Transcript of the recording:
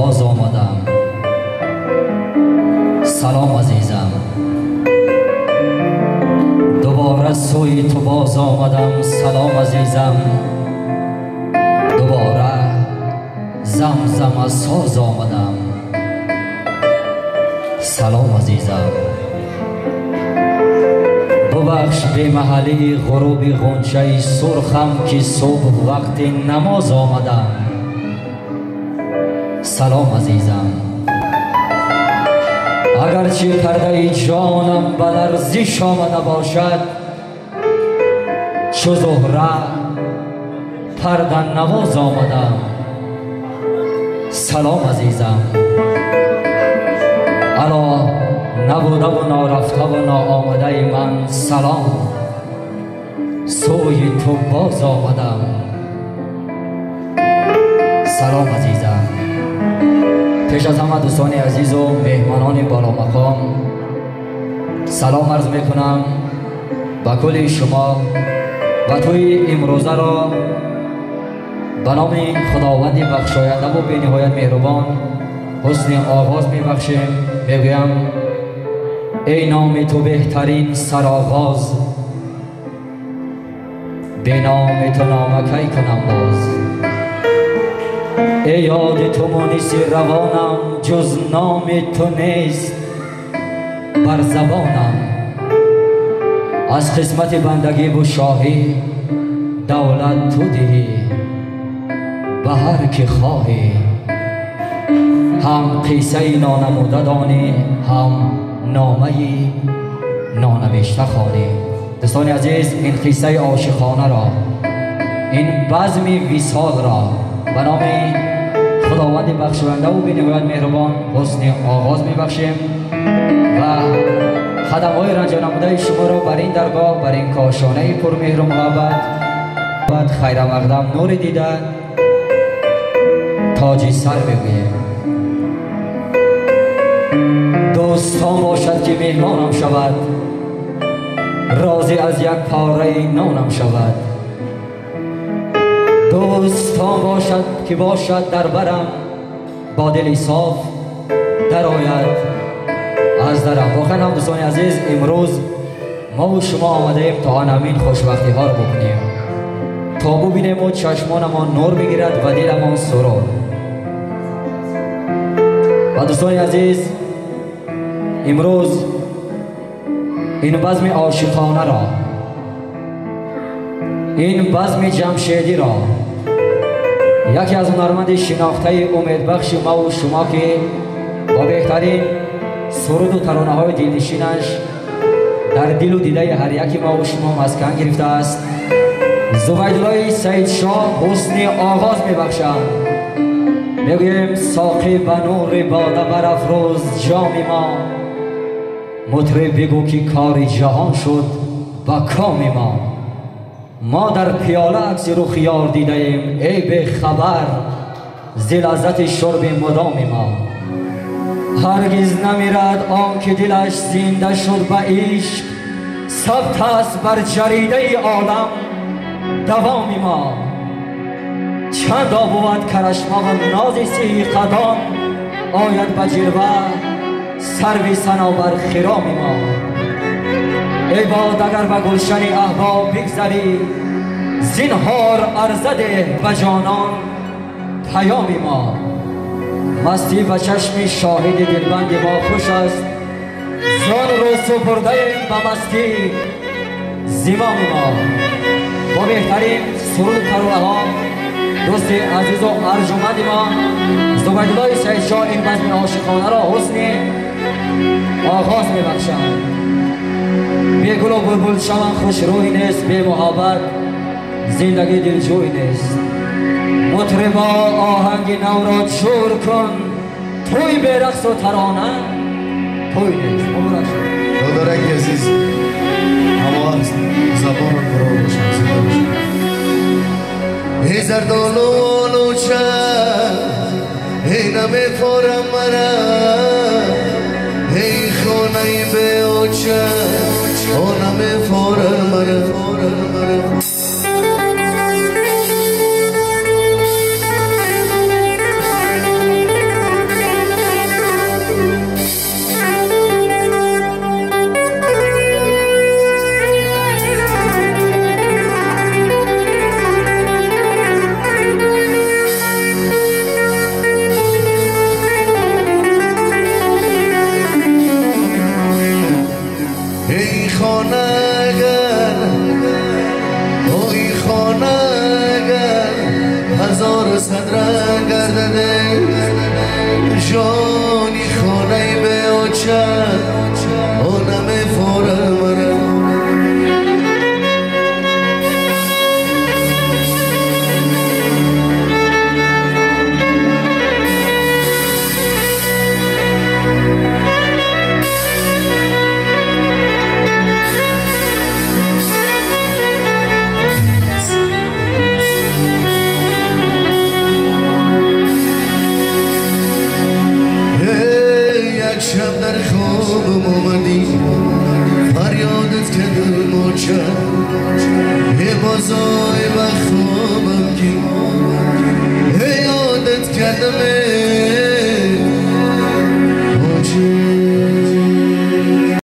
باز آمدم. سلام عزیزم، دوباره سوی تو باز آمدم. سلام عزیزم، دوباره زمزم ساز آمدم. سلام عزیزم، ببخش به محلی غروب غنچه سرخم که صبح وقت نماز آمدم. سلام عزیزم، اگرچه پرده جانم به لرزش آمده باشد، چو زهره پرده نواز آمدم. سلام عزیزم، الا نبوده و نارفته و ناآمده من سلام، سوی تو باز آمدم. سلام عزیزم. پیش از همه دوستان عزیز و مهمانان بالا مقام سلام عرض میکنم با کل شما و توی امروزه را به نام خداوند بخشاینده و بی‌نهایت مهربان حسن آغاز میبخشیم. میگویم ای نام تو بهترین سرآغاز، به نام تو نامکی کنم باز. ای یاد تو مونس روانم، جز نام تو نیست بر زبانم. از قسمت بندگی و شاهی دولت تو دهی به هر که خواهی. هم قصه نانموده دانی، هم نامه نانوشته خوانی. دوستان عزیز، این قصه عاشقانه را، این بزم وصال را به نام خداوند بخشنده و بی‌نهایت مهربان حسن آغاز می‌بخشیم و خدم‌های رنجانموده شما را بر این درگاه، بر این کاشانه پرمهر و محبت خیر مقدم نور دیده تاجی سر می‌گوییم. دوستان باشد که مهمانم شود، راضی از یک پاره نانم شود. دوستان باشد که باشد در برم، با دل صاف درآید از درم. واقعا هم دوستان عزیز، امروز ما و شما آمده ایم تا آن همین خوشبختی ها رو بکنیم، تا ببینیم و چشمانمان نور بگیرد و دلمان سرور. و دوستان عزیز، امروز این بزم عاشقانه را، این بزم جمشیدی را، یکی از هنرمند شناخته امیدبخش ما و شما که با بهترین سرود و ترانه های دلنشینش در دل و دیده هر یکی ما و شما مسکن گرفته است، زبیدالله سیدشاه حسن آغاز میبخشند. میگوییم ساقی به نور باده برافروز جام ما، مطرب بگو که کار جهان شد با کام ما. ما در پیاله عکس رخ یار دیده ایم، ای به خبر ز لذت شرب مدام ما. هرگز نمیرد آن که دلش زنده شد به عشق، ثبت است بر جریده عالم دوام ما. چند بود کرشمه و ناز سی قدم، آید به جلوه سروی صنوبر خرام ما. ای باد اگر به گلشن احباب بگذری، زینهار عرضه ده به جانان پیام ما. مستی به چشم شاهد دلبند ما خوش است، زان رو سپرده ایم به مستی زمام ما. با بهترین سرود ترانه ها دوست عزیز و ارجمند ما زبیدالله سیدشاه این بزم عاشقانه را حسن آغاز میبخشند. بی گل و بلبل شوم خوش روی نیست، بی محبت زندگی دلجوی نیست. مطربا آهنگ نو را جور کن، توی به رقص و ترانه توی نیست. مبارک شد. دادارک عزیز، همه زبان رو باشم، زنده باشم. ای زردالو آلوچه، ای نمیفارم مرا، ای خانه به آچه، او نمیفارم مرا. هزار و صد رنگ گردده جانی خانه به آچه اونم فارم. شب در خوابم اومدی، فریادت کردم آچه، ای بازای وقت.